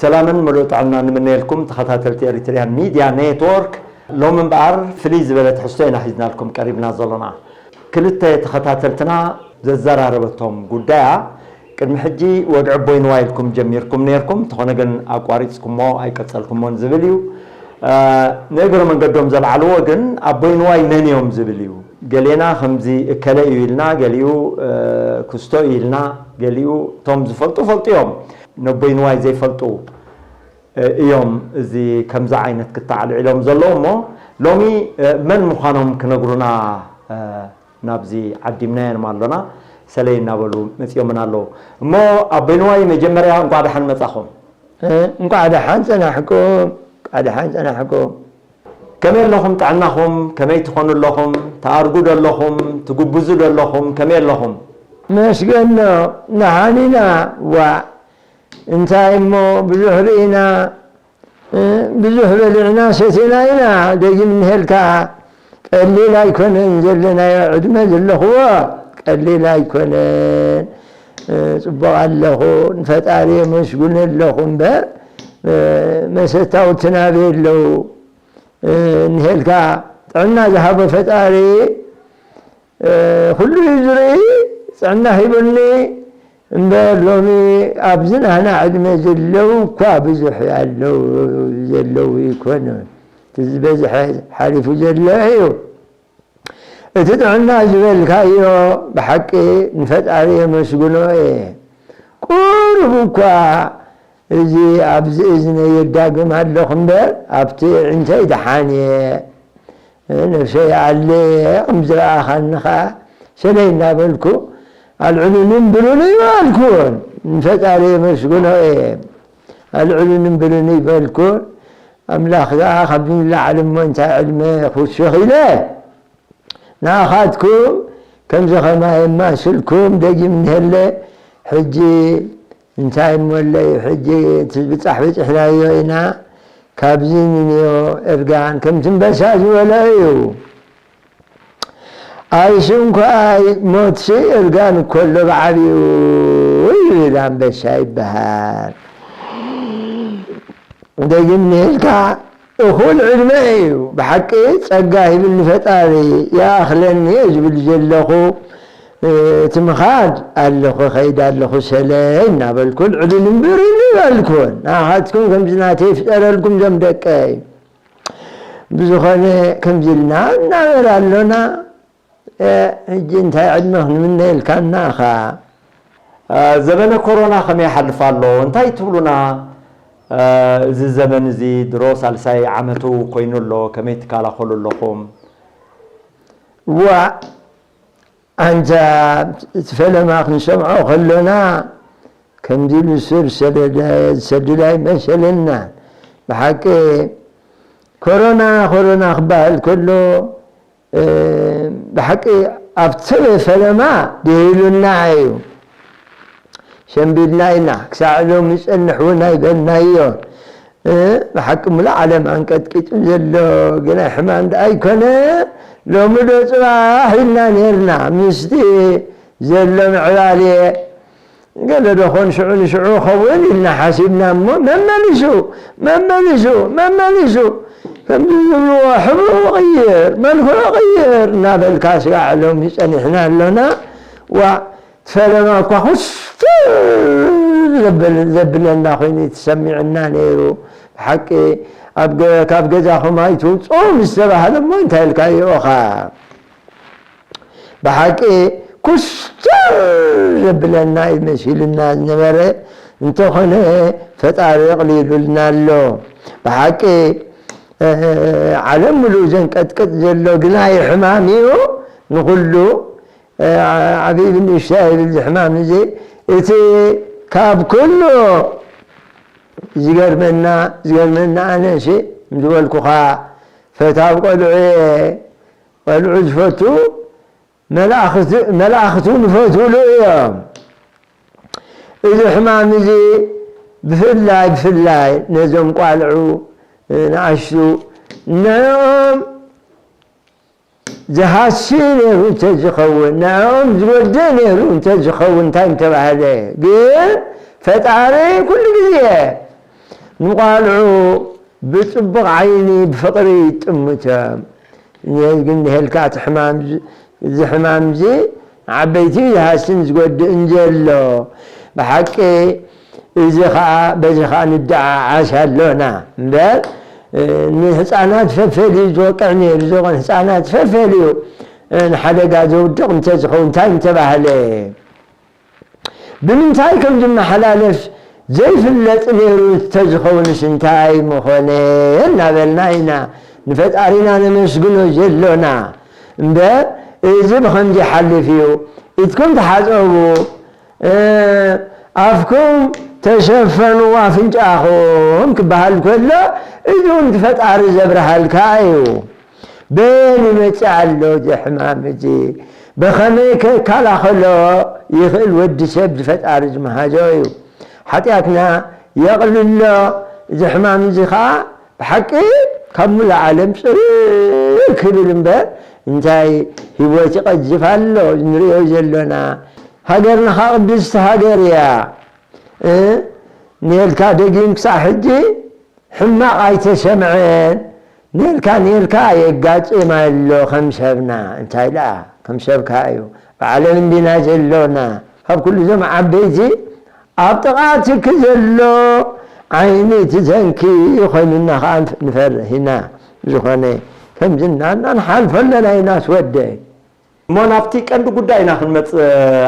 ሰላምን ምሉእ ጥዕና ንምነየልኩም ተኸታተልቲ ኤሪትሪያን ሚድያ ኔትወርክ። ሎሚ እምበኣር ፍልይ ዝበለ ትሕዝቶ ኢና ሒዝናልኩም ቀሪብና ዘሎና። ክልተ ተኸታተልትና ዘዘራረበቶም ጉዳያ፣ ቅድሚ ሕጂ ወግዒ ኣቦይ ንዋይ ኢልኩም ጀሚርኩም ነይርኩም፣ እንተኾነ ግን ኣቋሪጽኩሞ ኣይቀጸልኩሞን ዝብል እዩ። እ፣ ንእግረ መንገዶም ዘልዓልዎ ግን ኣቦይ ንዋይ መን እዮም ዝብል እዩ። ገሌና ከምዚ እከለ እዩ ኢልና፣ ገሊኡ፣ እ፣ ክስቶ እዩ ኢልና፣ ገሊኡ እቶም ዝፈልጡ ፈልጡ እዮም። ነቦይ ንዋይ ዘይፈልጡ፣ እ፣ እዮም እዚ ከምዚ ዓይነት ክተዓልዒሎም ዘለዉ እሞ፣ ሎሚ፣ እ፣ መን ምዃኖም ክነግሩና፣ እ፣ ናብዚ ዓዲምናዮም ኣሎና። ሰለይ እናበሉ መጺኦምና ኣለዉ። እሞ ኣቦይ ንዋይ መጀመርያ እንቋዕ ደሓን መጻኹም። እ፣ እንቋዕ ደሓን ጸናሕኩም፣ እንቋዕ ደሓን ጸናሕኩም። ከመይ ኣለኹም ጥዕናኹም? ከመይ ትኾኑ ኣለኹም? ትኣርጉ ዶ ኣለኹም? ትጉብዙ ዶ ኣለኹም? ከመይ ኣለኹም? መስገኖ፣ ደሓን ኢና። ዋእ፣ እንታይ እሞ ብዙሕ ርኢና፣ እ፣ ብዙሕ በሊዕና ሰቲና ኢና። ደጊም እንሄልካ ቀሊል ኣይኮነን ዘለናዮ ዕድመ ዘለኽዎ፣ ቀሊል ኣይኮነን። እ፣ ጽቡቕ ኣለኹ፣ ንፈጣሪ የመስግኖ ኣለኹ እምበር፣ እ፣ መሰታውትና ኣበይ ኣለዉ? እ፣ እንሄልካ ጥዕና ዝሃቦ ፈጣሪ፣ እ፣ ኩሉ እዩ ዝርኢ፣ ጥዕና ሂቡኒ እምበር፣ ሎሚ ኣብዚ ናህና ዕድመ ዘለዉ እኳ ብዙሕ ኣለዉ፣ ዘለዉ ይኮኑ። እቲ ዝበዝሐ ሓሊፉ ዘሎ እዩ። እቲ ጥዕና ዝበልካዮ ብሓቂ ንፈጣሪ የመስግኖ እየ። ቁሩብ እኳ እዚ ኣብዚ እዝነይ የዳግም ኣለኹ እምበር፣ ኣብቲ ኣዒንተይ ደሓን እየ። ነብሰይ ኣለ ከም ዝረኣኻኒ ኸኣ ሰለይ እናበልኩ ኣልዕሉንን ብሉን ይበልኩን፣ ንፈጣሪ የመስግኖ እየ። ኣልዕሉንን ብሉን ይበልኩን፣ ኣምላኽ ከኣ ካብዚ ንላዕሊ እሞ እንታይ ዕድመ ክውስኽ ኢለ፣ ንኣኻትኩም ከምዚ ኸማይ የማስልኩም ደጊም እንሄለ፣ ሕጂ እንታይ እሞ ኣለዩ፣ ሕጂ እቲ ብጻሕ በጺሕናዮ ኢና፣ ካብዚ ንንዮ እርጋን ከምቲ እምበሳ ዝበሎ እዩ። ኣይሲ እንኳ ኣይ ሞትሲ እርጋን እኮ ኣሎ ብዓብዩ ይብል ኣንበሳ ይበሃል። ደጊም ንሄልካ እኹል ዕድመ እዩ። ብሓቂ ጸጋ ሂብኒ ፈጣሪ ይኣኽለኒ እየ ዝብል ዘለኹ። እቲ ምኻድ ኣለኹ፣ ኸይድ ኣለኹ ሰለይ እናበልኩ ልዕሉን ብርን ይበልኩን። ንኣኻትኩም ከምዚ ናተይ ይፍጠረልኩም ዞም ደቀይ። ብዝኾነ ከምዚ ኢልና እናበር ኣሎና። እ፣ ሕጂ እንታይ ዕድመ ክንምነየልካ እናኻ? እ፣ ዘበነ ኮሮና ከመይ ይሓልፍ ኣሎ? እንታይ ትብሉና? እ፣ እዚ ዘመን እዚ ድሮ ሳልሳይ ዓመቱ ኮይኑ ኣሎ፣ ከመይ ትከላኸሉ ኣለኹም? ዋእ፣ ኣንታ እቲ ፈለማ ክንሰምዖ ከሎና ከምዚ ኢሉ ሱር ዝሰደደ፣ ዝሰድድ ኣይመሰለናን። ብሓቂ ኮሮና፣ ኮሮና ክበሃል ከሎ፣ እ፣ ብሓቂ ኣብቲ ፈለማ ደይሉና እዩ። ሰንቢድና ኢና፣ ክሳዕ ሎሚ ዝጸንሕ እውን ኣይበልናዮ። እ፣ ብሓቂ ሙሉእ ዓለም ኣንቀጥቂጡ ዘሎ ግናይ ሕማም ደኣ ኣይኮነ። ሎሚ ዶ ጽባሕ ኢልና ኔርና፣ ምስቲ ዘሎ ምዕባሌ ገለ ዶ ኾን ሽዑ ንሽዑ ኸውን ኢልና ሓሲብና እሞ፣ መመሊሱ፣ መመሊሱ፣ መመሊሱ፣ ከምዚ ዝብልዎ፣ ሕብሩ ቅይር፣ መልክዑ ቅይር እናበልካ ስጋዕ ሎሚ ጸኒሕና ኣሎና። ዋእ፣ ፈለማ እኳ ኩስትር ዘብል-፣ ዘብለና ኮይኑ ተሰሚዑና ነይሩ። ብሓቂ ኣብ ገ-፣ ካብ ገዛኹም ኣይትውጽኡ ምስ ተባህለ እሞ እንታይ ኢልካዮ ኢኻ? ብሓቂ ኩስትር ዘብለና እዩ መሲሉና ዝነበረ። እንተኾነ ፈጣሪ ኣቕሊሉልና ኣሎ። ብሓቂ፣ እ፣ ዓለም ምሉእ ዘንቀጥቅጥ ዘሎ ግናይ ሕማም እዩ። ንኹሉ፣ እ፣ ዓብዪ ብንእሽተይ ኣይብል እዚ ሕማም እዚ። እቲ ካብ ኩሉ ዝገርመና፣ ዝገርመና ኣነሲ ምስ በልኩኻ ፈታዊ ቆልዑ እየ። ቆልዑ ዝፈቱ መላእኽቲ፣ መላእኽቲ እውን ይፈትውሉ እዮም። እዚ ሕማም እዚ ብፍላይ፣ ብፍላይ ነዞም ቋልዑ፣ ንኣሽቱ፣ ንዕኦም ዝሃሲ ነይሩ እንተዝኸውን፣ ንዕኦም ዝወድእ ነይሩ እንተዝኸውን እንታይ ምተባህለ? ግን ፈጣሪ ኩሉ ግዜ ንቋልዑ ብጽቡቕ ዓይኒ ብፍቕሪ ይጥምቶም። ግን ንሄልካ እቲ ሕማም ዝ-፣ እዚ ሕማም እዚ ንዓበይቲ እዩ ዝሃስን ዝጎድእን ዘሎ። ብሓቂ እዚ ኸኣ፣ በዚ ኸኣ ንደዓዓሽ ኣሎና እምበር፣ እ፣ ንህፃናት ፈፈልዩ ዝወቅዕ ነይሩ። ዝኾነ ህፃናት ፈፈልዩ፣ እ፣ ንሓደጋ ዘውድቕ እንተዝኸውን እንታይ ምተባህለ? ብምንታይ ከም ዝመሓላለፍ ዘይፍለጥ ነይሩ እንተዝኸውንስ እንታይ ምኾነ እናበልና ኢና ንፈጣሪና ነመስግኖ ዘሎና። እምበር እዚ ብኸምዚ ይሓልፍ እዩ፣ ኢድኩም ተሓጸቡ፣ እ፣ ኣፍኩም ተሸፈኑ ኣፍንጫኹም ክበሃል ከሎ፣ እዚ እውን እቲ ፈጣሪ ዘብርሃልካ እዩ። በየን ይመጽእ ኣሎ እዚ ሕማም እዚ? ብኸመይ ከከላኸሎ ይኽእል? ወዲ ሰብ ዝፈጣሪ ዝመሃዞ እዩ። ሓጢኣትና የቕልሎ። እዚ ሕማም እዚ ኸዓ ብሓቂ ካብ ሙሉእ ዓለም ጽርር ክብል እምበር፣ እንታይ ህይወት ይቐዝፍ ኣሎ ንሪኦ ዘሎና። ሃገርና ኸዓ ቅድስቲ ሃገር እያ። እ? ኔልካ ደጊም ክሳዕ ሕጂ ሕማቕ ኣይተሰምዐን። ኔልካ ኔልካ የጋጥም ኣሎ ከም ሰብና። እንታይ ደኣ ከም ሰብካ እዩ። ብዓለም እንዲና ዘሎና። ካብ ኩሉ እዞም ዓበይቲ ኣብ ጥቓ ትኪ ዘሎ ዓይኒ እቲ ዘንኪ ኮይኑና ኸዓ ንፈርህ ኢና። ዝኾነ ከምዚ እናልና ንሓልፎ ኣለና ኢና ኣስወደይ። እሞ ናብቲ ቀንዲ ጉዳይ ኢና ክንመጽእ፣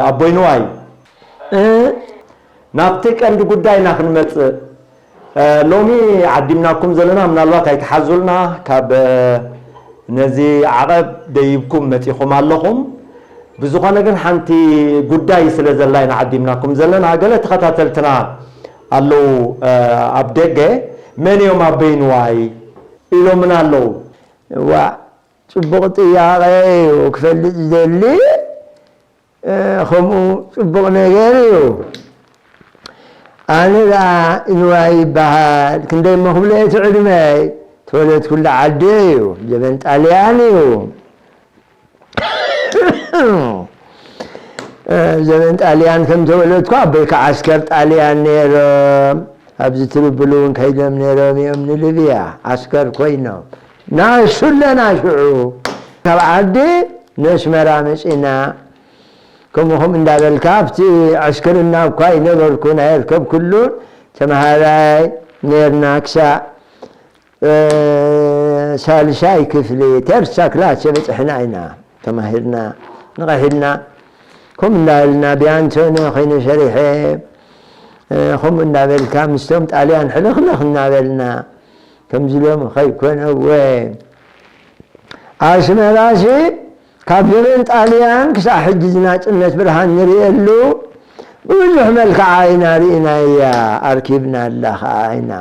ኣቦይ ንዋይ። እ? ናብቲ ቀንዲ ጉዳይ ኢና ክንመጽእ። እ፣ ሎሚ ዓዲምናኩም ዘለና፣ ምናልባት ኣይትሓዙልና፣ ካብ፣ እ፣ ነዚ ዓቐብ ደይብኩም መጺኹም ኣለኹም። ብዝኾነ ግን ሓንቲ ጉዳይ ስለ ዘላ ኢና ዓዲምናኩም ዘለና። ገለ ተኸታተልትና ኣለዉ፣ እ፣ ኣብ ደገ፣ "መን እዮም ኣቦይ ንዋይ?" ኢሎምና ኣለዉ። እዋእ፣ ጽቡቕ ጥያቐ እዩ ክፈልጥ ዝደሊ። እ፣ ከምኡ ጽቡቕ ነገር እዩ። ኣነ ደኣ ንዋይ ይበሃል። ክንደይ እሞ ክብሎ እቲ ዕድመይ? ተወለድኩሉ ዓዲ እዩ። ዘበን ጣልያን እዩ። እ፣ ዘበን ጣልያን ከም ተወለድኩ ኣቦይ ከዓ ዓስከር ጣልያን ነይሮም። ኣብዚ ትርብሉ እውን ከይዶም ነይሮም እዮም ንሊብያ ዓስከር ኮይኖም። ናሱ ኣለና ሽዑ። ካብ ዓዲ ነስመራ መጺና። ከምኡ ከምኡ እንዳበልካ ኣብቲ ዕስክርና እኳ ይነበርኩ፣ ናይ እርከብ ኩሉ ተምሃራይ ነርና ክሳዕ፣ እ፣ ሳልሳይ ክፍሊ፣ ተርሳ ክላስ በጽሕና ኢና ተማሂርና፣ ንቐሒድና። ከምኡ እንዳበልና ብያንቶነ ኮይነ ሰሪሐ፣ እ፣ ከምኡ እንዳበልካ ምስቶም ጣልያን ሕልኽልኽ እናበልና፣ ከምዚ ሎሚ ከይኮነ እወ። ኣስመራሲ ካብ ዘበን ጣልያን ክሳዕ ሕጂ ዝናጽነት ብርሃን ንርእየሉ ብዙሕ መልክዓ ኢና ርኢናያ፣ ኣርኪብናላ ኸዓ ኢና።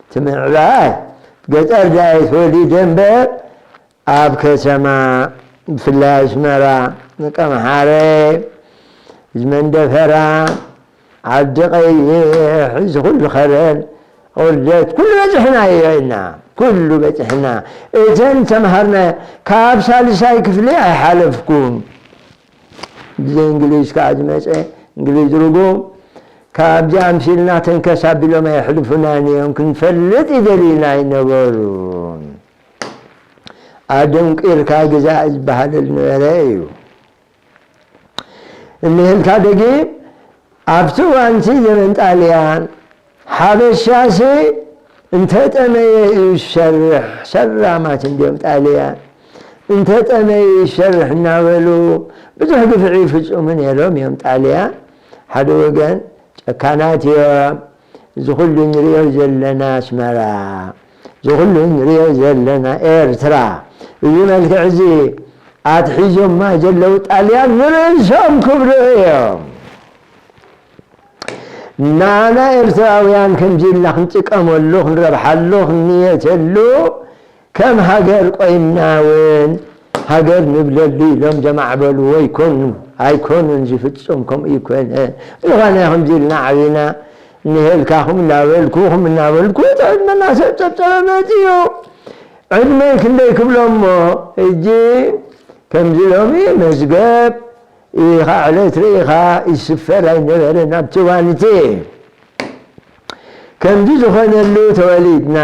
እቲ ምዕባይ ገጠር ዳየ ተወሊደ እምበር፣ ኣብ ከተማ ብፍላይ ኣስመራ፣ ንቀምሓረ፣ እዚ መንደፈራ፣ ዓዲ ቀይሕ፣ እዚ ኩሉ ከረን፣ ኦርደት፣ ኩሉ በጺሕናዮ ኢና። ኩሉ በጺሕና። እተን ተምሃርና ካብ ሳልሳይ ክፍሊ ኣይሓለፍኩን። ብዘይ እንግሊዝ ከኣ ዝመጸ፣ እንግሊዝ ርጉም፣ ካብዚ ኣምሲልና ተንከስ ኣቢሎም ኣየሕልፉናን እዮም፣ ክንፈልጥ ይደልዩና ኣይነበሩን። ኣደንቂርካ ግዛእ ዝበሃለል ነበረ እዩ። እንሄልካ ደጊም ኣብቲ እዋንቲ ዘመን ጣልያን ሓበሻሲ እንተጠመየ እዩ ዝሰርሕ፣ ሰራማት እንዲዮም ጣልያን። እንተጠመየ እዩ ዝሰርሕ እናበሉ ብዙሕ ግፍዒ ይፍጽሙ ነይሮም እዮም ጣልያን። ሓደ ወገን ጨካናት እዮም። እዚ ኩሉ ንሪኦ ዘለና ኣስመራ፣ እዚ ኩሉ ንሪኦ ዘለና ኤርትራ፣ እዚ መልክዕ እዚ ኣትሒዞማ ዘለዉ ጣልያን ንርእሶም ክብሉ እዮም። ንኣና ኤርትራውያን ከምዚ ኢልና ክንጥቀመሉ፣ ክንረብሓሉ፣ ክንንየተሉ፣ ከም ሃገር ቆይምና እውን ሃገር ንብለሉ ኢሎም ዘማዕበልዎ ኣይኮኑ፣ ኣይኮኑን። እዚ ፍጹም ከምኡ ኣይኮነ። ዝኾነ ከምዚ ኢልና ዓቢና፣ እንሄልካ፣ ኹም እናበልኩ፣ ኹም እናበልኩ፣ እቲ ዕድመና ሰብ ጸብጸበ መጺኡ። ዕድመይ ክንደይ ክብሎ እሞ፣ ሕጂ ከምዚ ሎሚ መዝገብ ኢኻ ዕለት ርኢኻ ይስፈር ኣይነበረን ኣብቲ እዋን እቲ። ከምዚ ዝኾነሉ ተወሊድና፣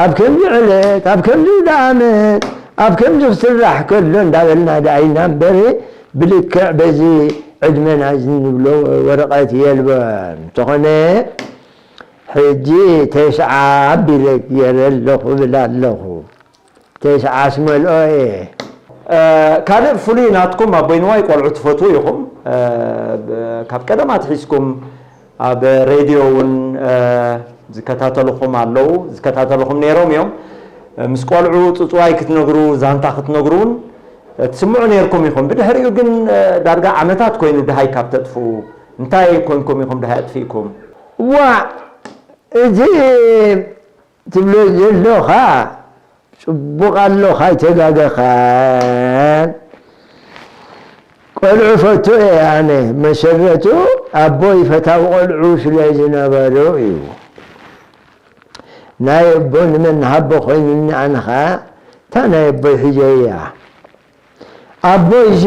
ኣብ ከምዚ ዕለት፣ ኣብ ከምዚ ዓመት፣ ኣብ ከምዚ ክስራሕ ከሎ እንዳበልና ደኣ ኢና እምበር፣ ብልክዕ በዚ ዕድመና እዚ ንብሎ ወረቐት የልቦን። እንተኾነ፣ ሕጂ ተስዓ ኣቢለ ገይረ ኣለኹ፣ እብል ኣለኹ። ተስዓ ኣስመልኦ እየ። እ፣ ካልእ ፍሉይ ናትኩም ኣቦይ ንዋይ ቆልዑ ትፈትዉ ኢኹም። እ፣ ብ-፣ ካብ ቀደም ኣትሒዝኩም ኣብ ሬድዮ እውን፣ እ፣ ዝከታተልኹም ኣለዉ፣ ዝከታተልኹም ነይሮም እዮም። እ፣ ምስ ቆልዑ ጽጽዋይ ክትነግሩ፣ ዛንታ ክትነግሩ እውን፣ እ፣ ትስምዑ ነይርኩም ኢኹም። ብድሕሪኡ ግን፣ እ፣ ዳርጋ ዓመታት ኮይኑ ደሃይ ካብ ተጥፍኡ። እንታይ ኮንኩም ኢኹም ደሃይ ኣጥፊእኩም? ዋእ፣ እቲ ትብሎ ዘሎኻ ጽቡቕ ኣሎኻ፣ ኣይተጋገኻን። ቆልዑ ፈቱ እየ ኣነ። መሰረቱ ኣቦይ ፈታዊ ቆልዑ ስለ ዝነበሩ እዩ። ናይ ኣቦ ንመን ንሃቦ ኮይኑኒ፣ ኣነ ኸኣ እታ ናይ ኣቦይ ሒዘያ። ኣቦይሲ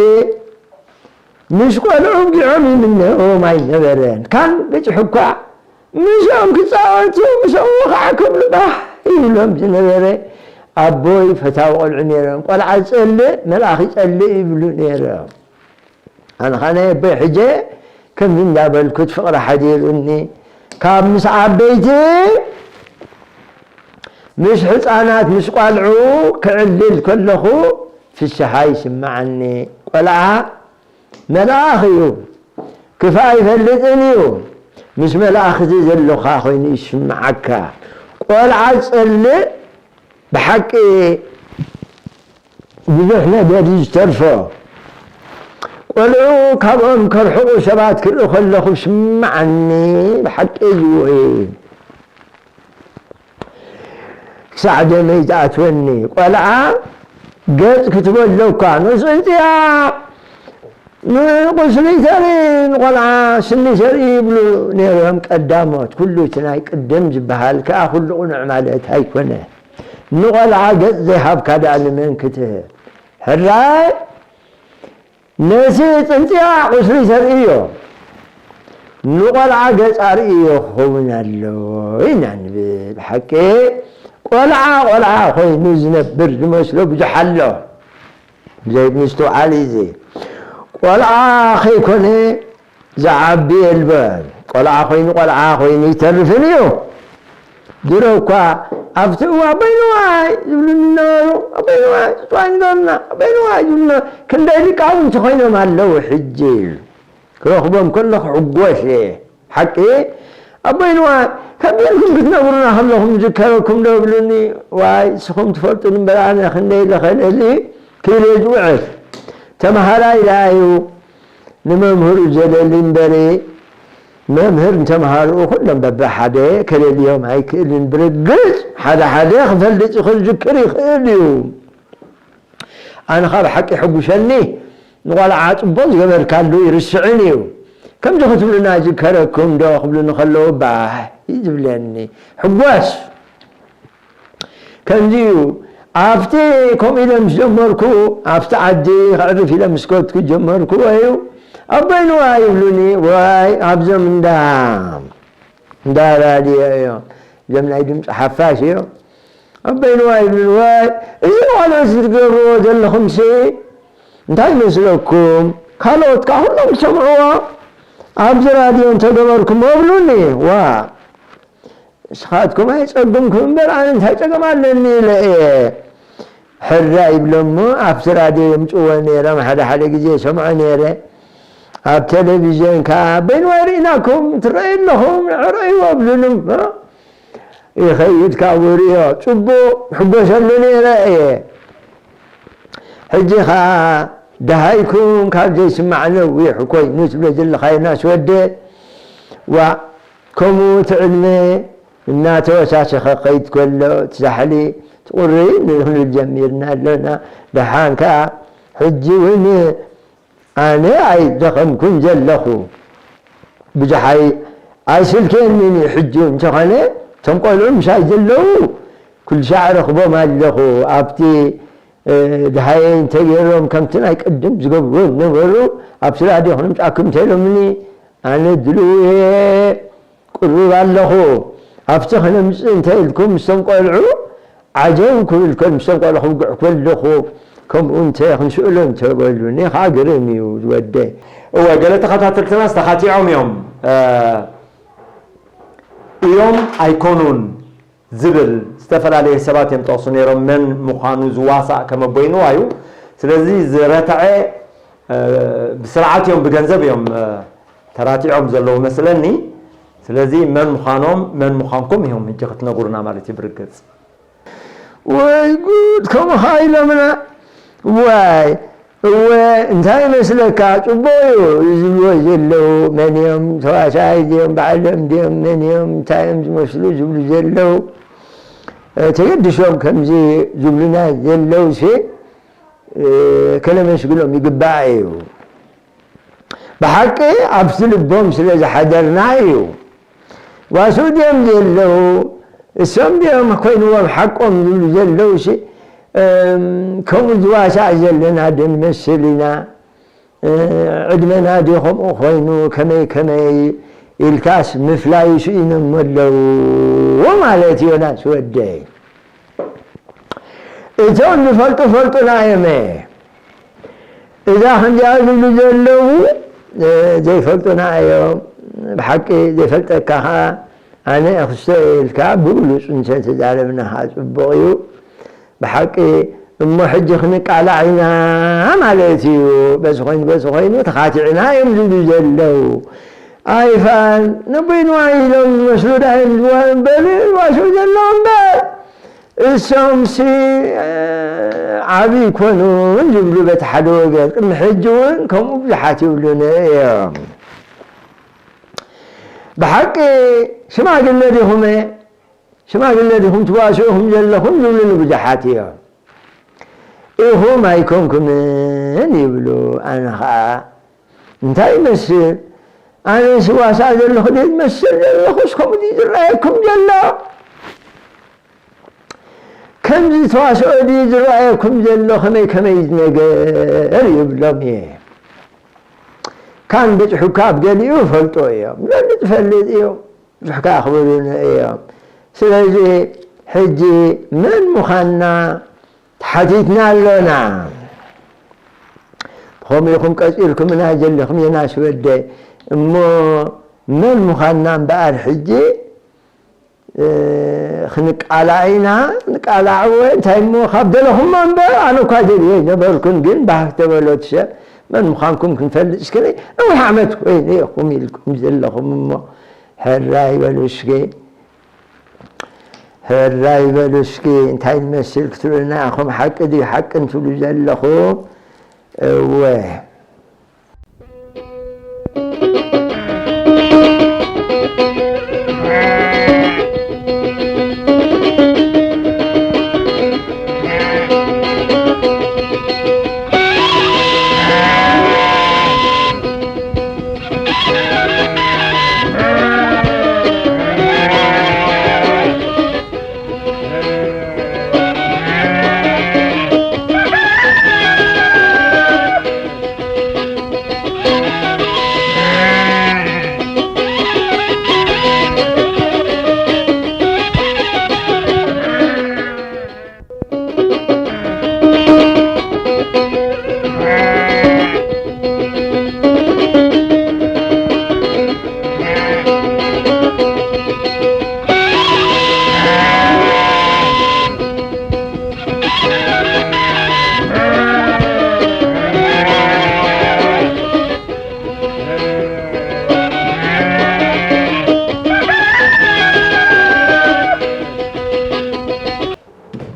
ምስ ቆልዑ ውጊዖም ይምነኦም ኣይነበረን። ካብ በጺሑ እኳ ምስኦም ክጻወቱ፣ ምስኦም ወኻዕ ክብሉ ባህ ይብሎም ዝነበረ ኣቦይ ፈታዊ ቆልዑ ነይሮም። ቆልዓ ዝጸልእ መልኣኽ ይጸልእ ይብሉ ነይሮም። ኣነ ኸኣ ናይ ኣቦይ ሕጀ ከምዚ እንዳበልኩ እቲ ፍቕሪ ሓዲሩኒ። ካብ ምስ ዓበይቲ፣ ምስ ሕጻናት፣ ምስ ቋልዑ ክዕልል ከለኹ ፍስሃ ይስምዓኒ። ቆልዓ መልኣኽ እዩ። ክፋእ ኣይፈልጥን እዩ። ምስ መላእኽቲ ዘለኻ ኮይኑ ይስምዓካ። ቆልዓ ዝጸልእ ብሓቂ ብዙሕ ነገር እዩ ዝተርፎ። ቆልዑ ካብኦም ከርሕቑ ሰባት ክርኢ ከለኹ ይስምዓኒ። ብሓቂ እዩ ዝውኢ። ክሳዕ ደመይ ዝኣትወኒ። ቆልዓ ገጽ ክትበሎ እኳ፣ ንጽንጽያ፣ ንቁስሊ ተርኢ፣ ንቆልዓ ስኒ ተርኢ ይብሉ ነይሮም ቀዳሞት። ኩሉ እቲ ናይ ቅድም ዝበሃል ከኣ ኩሉ ቅኑዕ ማለት ኣይኮነ። ንቆልዓ ገጽ ዘይሃብካ ደኣ ንመን ክትህብ? ሕራይ ነቲ ጽንጽያ ቁስሊ ተርእዮ፣ ንቆልዓ ገጽ ኣርእዮ ክኸውን ኣለዎ ኢና ንብል። ሓቂ ቆልዓ ቆልዓ ኮይኑ ዝነብር ዝመስሎ ብዙሕ ኣሎ። ብዘይ ምስትውዓል እዩ እዚ። ቆልዓ ከይኮነ ዝዓቢ የልበን። ቆልዓ ኮይኑ ቆልዓ ኮይኑ ይተርፍን እዩ። ድሮ እኳ ኣብቲ እዋ ኣቦይ ንዋይ ዝብሉኒ ነበሩ። ኣቦይ ንዋይ፣ ጽዋይ ንገሩና፣ ኣቦይ ንዋይ ዝብሉና ክንደይ ሊቃውንቲ ኮይኖም ኣለዉ። ሕጂ ክረኽቦም ከለኹ ሕጎስ እየ። ሓቂ ኣቦይ ንዋይ፣ ከም ጌርኩም ክትነግሩና ከለኹም ዝከረኩም ዶ ይብሉኒ። ዋይ፣ ንስኹም ትፈልጡኒ እምበር ኣነ ክንደይ ኢለ ከለሊ ክኢለ ዝውዕል። ተመሃራይ ደኣ እዩ። ንመምህሩ ዘለሊ እምበሪ፣ መምህር ንተምሃርኡ ኩሎም በብሓደ ከለልዮም ኣይክእልን። ብርግጽ ሓደ ሓደ ክፈልጥ ይኽእል፣ ዝክር ይኽእል እዩ። ኣነ ካብ ሓቂ ሕጉሰኒ፣ ንቖልዓ ጽቡቕ ዝገበርካሉ ይርስዕን እዩ። ከምዚ ክትብሉና ዝከረኩም ዶ ክብሉኒ ከለዉ፣ ባህ እዩ ዝብለኒ። ሕጎስ። ከምዚ እዩ። ኣብቲ ከምኡ ኢለ ምስ ጀመርኩ፣ ኣብቲ ዓዲ ከዕርፍ ኢለ ምስ ከድኩ ጀመርኩ እዩ። ኣቦይ ንዋይ ይብሉኒ፣ ዋይ፣ ኣብዞም እንዳ፣ እንዳ ራድዮ እዮም። እዞም ናይ ድምፂ ሓፋሽ እዮም። ኣቦይ ንዋይ ይብሉኒ፣ ዋይ፣ እዚ ቆልዑ ትገብርዎ ዘለኹምሲ እንታይ ይመስለኩም? ካልኦት ከዓ ኩሎም ዝሰምዕዎ ኣብዚ ራድዮ እንተገበርኩሞ ይብሉኒ። ዋ፣ ንስኻትኩም ኣይጸግምኩም እምበር ኣነ እንታይ ጸገም ኣለኒ ኢለ እየ። ሕራይ ይብሎ እሞ ኣብቲ ራድዮ የምጽዎ ነይሮም፣ ሓደ ሓደ ግዜ ይሰምዖ ነይረ። ኣብ ቴሌቪዥን ከኣ ኣቦይ ንዋይ ርኢናኩም ትረኣዩ ኣለኹም፣ ንዕረዩ ኣብሉኒ እሞ ይኸይድ ካብኡ ርእዮ፣ ጽቡቕ ሕጎሰሉ ነይረ እየ። ሕጂ ኸኣ ደሃይኩም ካብ ዘይስማዕ ነዊሕ ኮይኑ ትብሎ ዘለኻ ዮናስ ወደ፣ ዋእ፣ ከምኡ እቲ ዕድመ እናተወሳሰኸ ክኸይድ ከሎ፣ እቲ ዛሕሊ ትቑሪ ንኽንብል ጀሚርና ኣሎና። ደሓን ከኣ ሕጂ እውን ኣነ ኣይደኸምኩን ዘለኹ። ብዙሕ ኣይ-፣ ኣይስልክየንን እዩ። ሕጂ እንተኾነ እቶም ቆልዑ ምሳይ ዘለዉ ኩሉ ሻዕ ረኽቦም ኣለኹ። ኣብቲ፣ እ፣ ደሃየ እንተገይሮም ከምቲ ናይ ቅድም ዝገብርዎ ዝነበሩ ኣብቲ ራድዮ ክነምጽኣኩም እንተኢሎምኒ ኣነ ድልው እየ። ቅሩብ ኣለኹ። ኣብቲ ክነምፅእ እንተ ኢልኩም ምስቶም ቆልዑ ዓጀው ክብል ከል ምስቶም ቆልዑ ክውግዕ ከለኹ ከምኡ እንተ ክንስእሎ እንተበሉኒ ከዓ ግርም እዩ ዝወደይ። እወ፣ ገለ ተኸታተልትና ዝተኻቲዖም እዮም። እዮም ኣይኮኑን ዝብል ዝተፈላለየ ሰባት እዮም ጠቕሱ ነይሮም። መን ምዃኑ ዝዋሳእ ከመቦይንዋ እዩ። ስለዚ ዝረተዐ ብስርዓት እዮም፣ ብገንዘብ እዮም ተራቲዖም ዘለዉ መስለኒ። ስለዚ መን ምዃኖም መን ምዃንኩም እዮም ሕጂ ክትነግሩና ማለት እዩ ብርግጽ። ወይ ጉድ፣ ከምኡ ኸዓ ኢሎምና። ዋይ፣ እወ፣ እንታይ ይመስለካ፣ ጽቡቕ እዩ ዝብልዎ ዘለዉ። መን እዮም? ተዋሳኣይ ድዮም? ባዕሎም ድዮም? መን እዮም? እንታይ እዮም ዝመስሉ ዝብሉ ዘለዉ? እ፣ ተገድሶም ከምዚ ዝብሉና ዘለዉሲ፣ እ፣ ከነመስግኖም ይግባእ እዩ። ብሓቂ ኣብቲ ልቦም ስለ ዝሓደርና እዩ። ዋስኡ ድዮም ዘለዉ? እሶም ድዮም ኮይንዎም ሓቆም ዝብሉ ዘለዉ ሲ፣ እም፣ ከምኡ ዝዋሳእ ዘለና ዶ ንመስል ኢና? እ፣ ዕድመና ድዩ ከምኡ ኮይኑ? ከመይ ከመይ ኢልካስ ምፍላዩ ስኢኖሞ ኣለዉ ማለት እዩ፣ ዮናስ ወደይ። እቶም ዝፈልጡ ፈልጡና እዮም። እዛ ከምዚኣ ዝብሉ ዘለዉ፣ እ፣ ዘይፈልጡና እዮም። ብሓቂ ዘይፈልጠካ ኸዓ ኣነ እየ ክስተ ኢልካ ብግሉጽ እንተ ተዛረብና ኸዓ ጽቡቕ እዩ። ብሓቂ እሞ ሕጂ ክንቃላዕ ኢና ማለት እዩ። በዚ ኮይኑ በዚ ኮይኑ ተኻቲዕና እዮም ዝብሉ ዘለዉ። ኣይፋል ነቦይንዋ ኢሎም ዝመስሉ ዳ እዮም ዝዋ-፣ በሉ ይዋስኡ ዘለዉ እምበር። እሶምሲ፣ እ፣ ዓቢ ኣይኮኑን ዝብሉ በቲ ሓደ ወገን፣ ቅድሚ ሕጂ እውን ከምኡ ብዙሓት ይብሉኒ እዮም። ብሓቂ ሽማግለ ዲኹም፣ ሽማግለ ዲኹም ትዋስኡ ኢኹም ዘለኹም ዝብሉኒ ብዙሓት እዮም። ኢኹም ኣይኮንኩምን ይብሉ። ኣነ ኸዓ እንታይ ይመስል? ኣነ ስዋሳእ ዘለኹ ድየ ዝመስል ዘለኹስ ከምኡ ድዩ ዝረኣየኩም ዘሎ? ከምዚ ተዋስኦ ድዩ ዝረኣየኩም ዘሎ? ከመይ ከመይ ነገር ይብሎም እየ። ካን በጽሑካ ኣብ ገሊኡ ይፈልጦ እዮም፣ ገሊኡ ዝፈልጥ እዮም፣ ብዙሕ ከኣ ክብሉኒ እዮም። ስለዚ ሕጂ መን ምዃንና ተሓቲትና ኣሎና። ብኸምኡ ኢኹም ቀጺልኩምና ዘለኹም ዮናስ ወደይ። እሞ መን ምዃንና እምበኣር ሕጂ እ፣ ክንቃላዕ ኢና፣ ንቃላዕ እወ፣ እንታይ እሞ፣ ካብ ደለኹሞ እምበር፣ ኣነ እኳ ደልየ ኣይነበርኩን፣ ግን ባህግ ተበሎ እቲ ሰብ፣ መን ምዃንኩም ክንፈልጥ እስከ፣ ነዊሕ ዓመት ኮይኑ ኢኹም ኢልኩም ዘለኹም እሞ፣ ሕራይ በሉ እስኪ፣ ሕራይ በሉ እስኪ፣ እንታይ ንመስል ክትብሉና ኢኹም፣ ሓቂ ድዩ ሓቂ እንትብሉ ዘለኹም፣ እወ።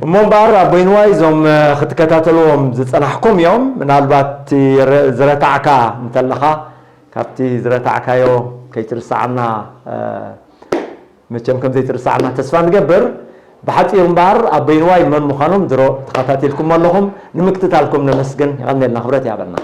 እሞ እምበኣር ኣቦይ ንዋይ፣ እዞም ክትከታተልዎም ዝጸናሕኩም እዮም። ምናልባት እቲ ረ-፣ ዝረታዕካ እንተለኻ ካብቲ ዝረታዕካዮ ከይትርስዓና፣ እ፣ መቸም ከም ዘይትርስዓና ተስፋ ንገብር። ብሓጺሩ እምበኣር ኣቦይ ንዋይ መን ምዃኖም ድሮ ተኸታቲልኩም ኣለኹም። ንምክትታልኩም ነመስግን። የቐንየልና፣ ክብረት ይሃበልና።